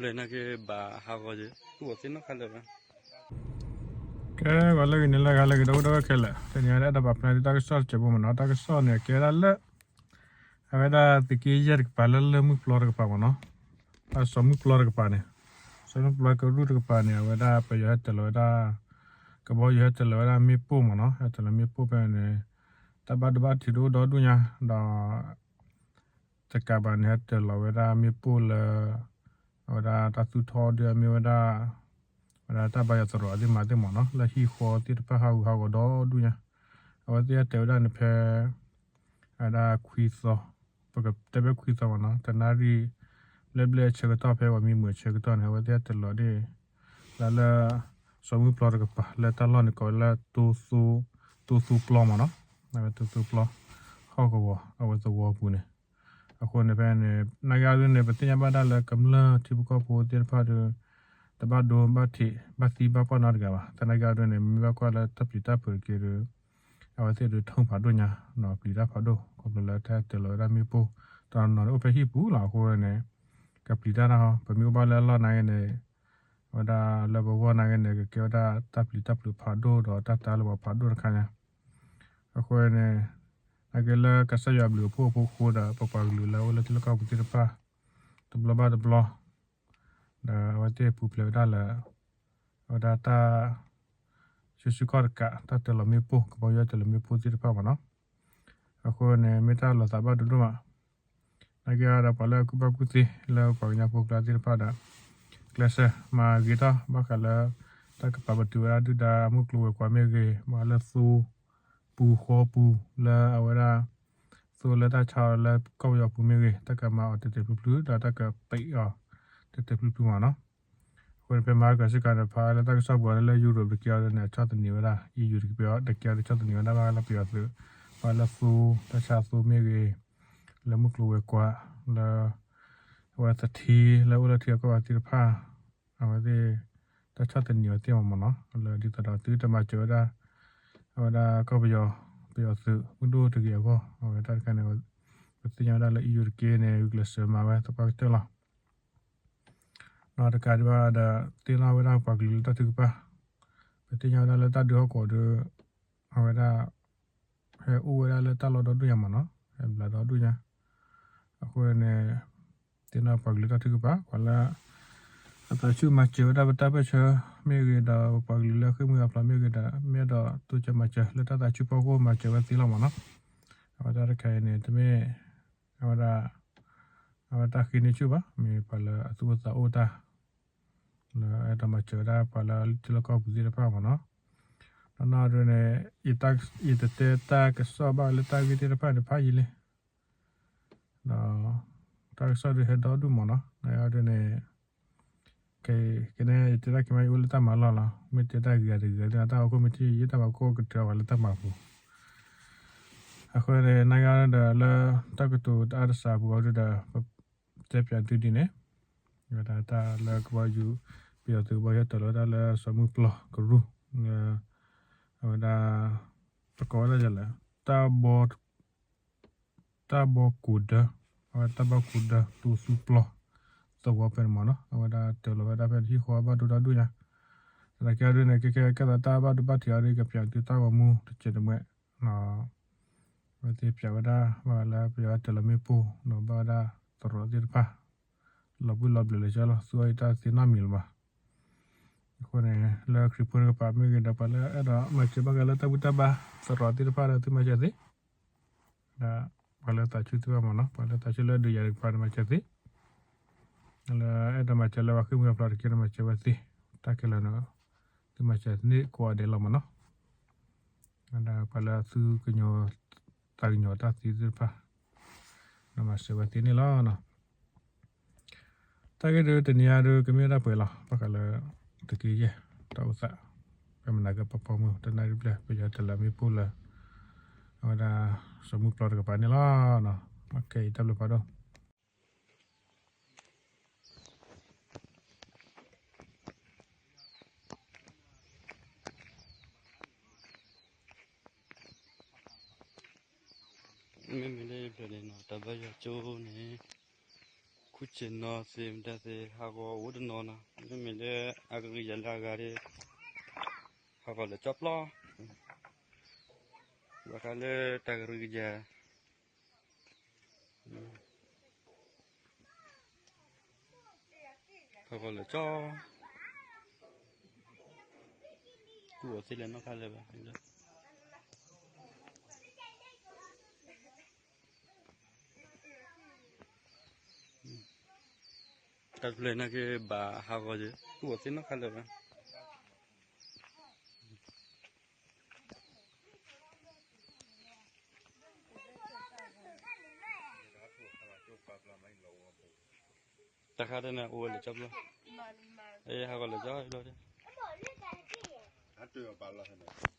လၢနာ်က့ဘၣ်ဟးဂီၤယဲ သူၣ်အီၤသ့ၣ်နီၣ်ခါလၢာ်ဘၣ်. ကဲ ဂီၤလၢဂ့ၤန့ၣ်လၢဂၤလၢဂ့ၤ ဒီပုၢ်ဒီဝဲၢ်ခဲလၢာ်, တနံၤအံၤဒၣ်အဲၣ်ဒိးပာ်ဖျါဒ်တၢ်ကစီၣ်တစဲးဖိမ့ၢ်နီၤ, တၢ်ကစီၣ်န့ၣ်ကဲဒၣ်လၢ အဝဲဒၣ်သုးက့ယဲၢ်တကပၤလၢလၢၢ်မုၢ်ပျီတကပၤမ့ၢ်နီၤ, စီၤမုၢ်ပျီတကပၤန့ၣ်, စီၤမုၢ်ပျီကရူၢ်တကပၤန့ၣ် အဝဲဒၣ်ပယီၤဟဲတၢၤလီၤဝဲဒၣ် ကဘီယူၤဟဲတၢၤလီၤဝဲဒၣ်မ့ၣ်ပိၢ်မ့ၢ်နီၤ, ဟဲတၢၤလီၤမ့ၣ်ပိၢ်ဖဲန့ၣ် တၢ်ဘၣ်ဒိဘၣ်ထံးတအိၣ်ဒီဒူၣ်ညါ, ဒီး တကးဘၣ်န့ၣ် ဟဲတၢၤလီၤဝဲဒၣ်မ့ၣ်ပိၢ်လၢ အဝဲဒၣ်တၢ်သူၣ်ထီၣ်ဒ်အမ့ၢ်ဝဲဒၣ် ဝဲဒၣ်တၢ်ဘါယွၤသရိာ်သ့ၣ်မၤသ့ၣ်မ့ၢ်နီၤ, လၢဟံၣ်ဃီသ့ၣ်တဖၣ်ဟးဂူာ်ဟးဂီၤဒီဒူၣ်ညါ, အဝဲသ့ၣ်ဟဲတၢၤဝဲဒၣ်န့ၣ်ဖဲ အဝဲဒၣ်ခွံသီ, ပကတဲဖဲခွံသီမ့ၢ်နီၤ, တနၣ်ရံၣ် လၢဘျဲၣ်အဆၢကတီၢ်ဖဲပှၤမံမုာ်အဆၢကတီၢ်န့ၣ် အဝဲသ့ၣ်ဟဲတၢၤလီၤန့ၣ် လၢ လၢ စီၤမုၢ်ပျီတကပၤ လၢတၢ်လီၢ်န့ၣ်ကိးဝဲလၢ တိသူပျီမ့ၢ်နီၤ, အဝဲတိသူပျီ ဟီၣ်ကဝီၤ အဝဲသဝီပူၤန့ၣ်, အဃိန့ၣ်ဖဲန့ၣ် နာ်က့အံၤဒ်န့ၣ် ပသ့ၣ်ညါဘၣ်ဒၣ်လၢကမျၢၢ်ထံဖိကီၢ်ဖိသ့ၣ်တဖၣ်ဒီး တဘၣ်ဒိဘၣ်ထံး ဘၣ်သံဘၣ်ပှၢ်နီတဂၤဘၣ်, သနာ်က့အံၤဒ်န့ၣ် မ့ၢ်ဘၣ်ကွၢ်လၢတၢ်ပျံၤတၢ်ဖုးတက့ၢ်ဒီး အဝဲသ့ၣ်ဒုးထီၣ်ဖးဒိၣ်ညါ, ပျံၤတၢ်ဖးဒိၣ် ခီဖျိလၢတၢ်ဟဲတၢၤလီၤဝဲဒၣ်မ့ၣ်ပိၢ် တနီၤနီၤန့ၣ်အိၣ်ဖဲဟံၣ်ပူၤလီၤ, အဃိန့ၣ် ကပျံၤတၢ်တၢ်ဟီ ပမ့ၢ်အိၣ်ဘၣ်လၢအလီၢ်နာ်က့န့ၣ် အဝဲဒၣ်လၢပဂီၢ်နာ်က့န့ၣ် ကကဲဝဲဒၣ်တၢ်ပျံၤတၢ်ဖုးဖးဒိၣ်ဒီးတၢ်တၢ်လၢပှၤဖးဒိၣ်တခါညါ, အဃိန့ၣ် နာ်က့လၢကစၢ်ယွၤအဘျုးအဖှိၣ်အဖှိၣ်အဃိဒီး ပပှၤကလုာ်လၢအအိၣ်လၢထံလီၢ်ကီၢ်ပူၤသ့ၣ်တဖၣ် တဘျီဘၣ်တဘျီ ဒီးအဝဲသ့ၣ်ပူၤဖျဲးဝဲဒၣ်လၢ အဝဲဒၣ်တၢ် ဆူၣ်ဆူၣ်ခီၣ်တကး တၢ်တၢၤလီၤမ့ၣ်ပိၢ် ကဘီယူၤတၢၤလီၤမ့ၣ်ပိၢ်သ့ၣ်တဖၣ်မ့ၢ်နီၤ, အဃိန့ၣ် မ့ၢ်တၢ်လီၤသးဘၣ်ဒိဒိၣ်မး, နာ်က့ဒီးပှၤလၢအကူၣ်ဘၣ်ကူၣ်သ့လၢပှၤကညီဖိကျါသ့ၣ်တဖၣ်ဒီး ကျဲးစၢးမၤဂ့ၤထီၣ်ဘၣ်ဃးလၢ တၢ်ကပာ်ပတုာ်ဝဲဒၣ်ဒုၣ်ဒါမုၢ်ကျိၤဝဲၤကွာ်မ့ၢ်ဂ့ၤ, မၤလၢသိ ပူၤဃီပူၤ လၢအဝဲဒၣ် သိလၢတၢ်ဆါအီၤလၢကီၢ်ပယီၤပူၤမ့ၢ်ဂ့ၤ, တၢ်ကမၤအီၤတဲာ်တဲာ်ဖျုးဖျုး ဒီးတၢ်ကပံးအီၤ တဲာ်တဲာ်ဖျုးဖျုးမ့ၢ်နီၤ. အဃိန့ၣ် ဖဲမၤကၤစ့ၢ်ကီးန့ၣ် ဖဲလၢတၢ်ကစီၣ်ပူၤန့ၣ် လၢယူရိးတက့ၢ်အီၤန့ၣ် အဆီၣ်သနံးဝဲဒၣ် EU တက့ၢ်အီၤ တက့ၢ်အီၤ တဆီၣ်သနံးဝဲဒၣ်ဘၣ်လၢပယီၤသုး ပှၤလၢသိ တၢ်ဆါသိမ့ၢ်ဂ့ၤ လၢမုၢ်ကျိၤဝဲၤကွာ် လၢ အဝဲသထ့ လၢအိၣ်လၢထံအကီၢ်ပူၤသ့ၣ်တဖၣ် အဝဲသ့ၣ် တၢ်ဆီၣ်သနံးအီၤသ့ၣ်မ့ၢ်နီၤ လၢဒ်သိးဒီးသုတမၤစၢၤဝဲဒၣ် အဝဲဒၣ်ကီၢ်ပယီၤ ပယီၤသုးမုၢ်ဒိၣ်တဂ့ၤအဂီၢ် အဝဲတၢ်တခါန့ၣ် ပသ့ၣ်ညါဝဲဒၣ်လၢ EU တက့ၢ်န့ၣ် ဂုာ်ကျဲးစၢးမၤဝဲသပှၢ်ကတၢၢ်လီၤ. ဒီးတကးဒံးဘၣ်ဒီး သ့ၣ်နီၣ်ဝဲဒၣ်ပှၤကလုာ်လၢတၢ်ထုကဖၣ် ပသ့ၣ်ညါဝဲဒၣ်လၢတၢ်ဒုးဟီၣ်ကဝီၤဒီး အဝဲဒၣ် ဟဲအိၣ်ဝဲဒၣ်လၢတၢ်လီၢ်ဒီဒူၣ်ညါမ့ၢ်နီၤ ဟဲဘျးဒီဒူၣ်ညါ အဃိန့ၣ် သ့ၣ်နီၣ်ပှၤကလုာ်တၢ်ထုကဖၣ် ပှၤလၢ အသးဆူၣ်မၤစၢၤဝဲဒၣ်ပတၢ်ပၢၢ်ဆၢမ့ၢ်ဂ့ၤဒီး ပပှၤကလုာ်လၢဃ့ၢ်မှံဟးဖျိးမ့ၢ်ဂ့ၤဒီး မ့ၢ်အဲၣ်ဒိးတိစၢၤမၤစၢၤလၢတၢ်သးဆူၣ်ဖီခိၣ်မၤစၢၤဝဲသ့လီၤမ့ၢ်နီၤ. အဝဲဒၣ်တခါအံၤန့ၣ် တမ့ၢ် အဝဲဒၣ် အဝဲတၢ်ဃ့န့ၢ်ဆူၣ်ဘၣ် မ့ၢ်ပှၤလၢအသူၣ်အိၣ်သးအိၣ်တၢ် လၢအဲၣ်ဒိးမၤစၢၤဝဲဒၣ်ပှၤလၢထံလီၢ်ကီၢ်ပူၤသ့ၣ်တဖၣ်မ့ၢ်နီၤ. နီၢ်နီၢ်ဒ်န့ၣ် ယတတဲတၢ်ကစီၣ်ဘၣ်လၢတၢ်ဂ့ၢ်သ့ၣ်တဖၣ်န့ၣ်ဖးယံာ်လံ ဒီး တၢ်ကစီၣ်ဒ်ဟဲဒီဒူၣ်မ့ၢ်နီၤ နဒ်န့ၣ် ကဲ ကဲန့ၣ် ယတဲတၢ်ခံမး ယအိၣ်လၢတၢ်မၤလီၢ်လီၤ မ့ၢ်တဲတၢ်ဂ့ၤဂ့ၤသ့ၣ် တၢ်အိၣ်ခိၣ်မ့ၢ်ထံၣ်ယတၢ်မၤကအိၣ်ကတၢၢ်ဝဲလၢတၢ်မၤပူၤ အဃိန့ၣ် နဂၤဒီးလၢ တၢ်ကတိၤတအါတစးပူၤအီၤဒ်ဒီး ပတဲပၠးသုဒ်န့ၣ် ဝဲဒၣ်တၢ်လၢကဘီယူၤ ပယီၤသုးကဘီယူၤဟဲတၢၤလီၤဝဲဒၣ်လၢစီၤမုၢ်ပျီကရူၢ် လၢ အဝဲဒၣ် ပကိးဝဲဒၣ်ယဲလဲၣ် တၢ်ဘီ တၢ်ဘီကူးဒၢ အဝဲတၢ်ဘီကူးဒၢ တိသူပျီ သဝီဖဲန့ၣ်မ့ၢ်နီၤ အဝဲဒၣ်တၢၤလီၤဝဲဒၣ်ဖဲဟံၣ်ဃီဘၣ်ဒိဒၣ်ဒိၣ်ညါ သနာ်က့အီၤဒ်န့ၣ် ကဲကဲကဲသိးတၢ်ဘၣ်ဒိဘၣ်ထံးအီၤဒ်ကပၠးသုတၢ်ဂီၤမူတစဲးတမှဲ အဝဲသ့ၣ်ပၠးဝဲဒၣ် ဘၣ်ဃးလၢပယီၤတၢၤလီၤမ့ၣ်ပိၢ် ဒီးဘၣ်ဝဲဒၣ်သရိာ်သ့ၣ်တဖၣ် လီၤဘှံးလီၤဘျၢၤလၢာ်ကၠီလီၤ သူအီၤယတၢ်သ့ၣ်နီၣ်မံၤလၢၤဘၣ် အဃိန့ၣ် လၢခရံာ်ဖိတကပၤမ့ၢ်ဂ့ၤဒီး ပှၤလၢအဲၣ်ဒိးမၤစၢၤဘၣ်ဃးလၢတၢ်ဘူၣ်တၢ်ဘါသရိာ်သ့ၣ်တဖၣ်ဒီးသုမၤစၢၤသ့ ဒီးပှၤလၢသးဆူၣ်သ့ၣ်တဖၣ်မ့ၢ်နီၤ ပှၤလၢသးဆူၣ်လၢဒုးယၤတကပၤန့ၣ်မၤစၢၤသ့ လၢအဲၣ်ဒိးမၤစၢၤလၢပှၤဃ့ၢ်မှံဟးဖျိးတက့ၢ်န့ၣ်မၤစၢၤဝဲသ့ တၢ်ခဲလၢာ်န့ၣ် သုမၤစၢၤန့ၢ်ကိးဂၤဒဲးလီၤမ့ၢ်နီၤ ဒီးပှၤလၢအသူကညီၤ သးကညီၤတၢ်သ့သ့ၣ်တဖၣ် ဒီးမၤစၢၤဝဲသ့န့ၣ်လီၤ. တၢ်ဂ့ၢ်ဒ်တနံၤအံၤဒ်ကမ့ၢ်ဝဲဒၣ်ပှဲၤလီၤ ဘၣ်ဃးလၢ သုးက့ယဲၢ် တၢ်အိၣ်သး ပမနၤကပီၤပီမုၢ် တနၣ်ရံၣ်ဘျဲၣ် ပယီၤတၢၤလီၤမ့ၣ်ပိၢ်လၢ အဝဲဒၣ် စီၤမုၢ်ပျီတကပၤန့ၣ်လီၤ. ခဲအံၤတၢ်ဘျုးဖးဒိၣ် မ့မ့ၢ်လၢယဘျၢန့ၣ်နီၤ တၢ်ဘါယွၤကၠိန့ၣ် ကွ ကူၣ်ဆ့ၣ်နီၤသ့ၣ်မတၤသ့ၣ် ဟးဂီၤအိၣ်တနီၤနီၤ, မ့မ့ၢ်လၢအကရံၣ်ယၤလၢအဂၤဒီး ဟးဂီၤလၢာ်ကၠီပျီ, ဘၣ်ဃးလၢတၢ်ကရံၣ်ကယၤ ဟးဂီၤလၢာ်ကၠီ, ကူၣ်အီၤသ့လၢနီၢ်ခါလၢၤဘၣ်. တၢ်တဖျၢၣ်နာ်က့ဘၣ်ဟးဂီၤယဲ ကူၣ်အီၤသ့နီၢ်ခါလၢၤဘၣ်. တၢ်ခါတန့ၣ်အိၣ်ဝဲလၢာ်ကၠီပျီ, ဟးဂီၤလၢာ်ကၠီဘျီ, အတၢ်ဘၣ်လီၤ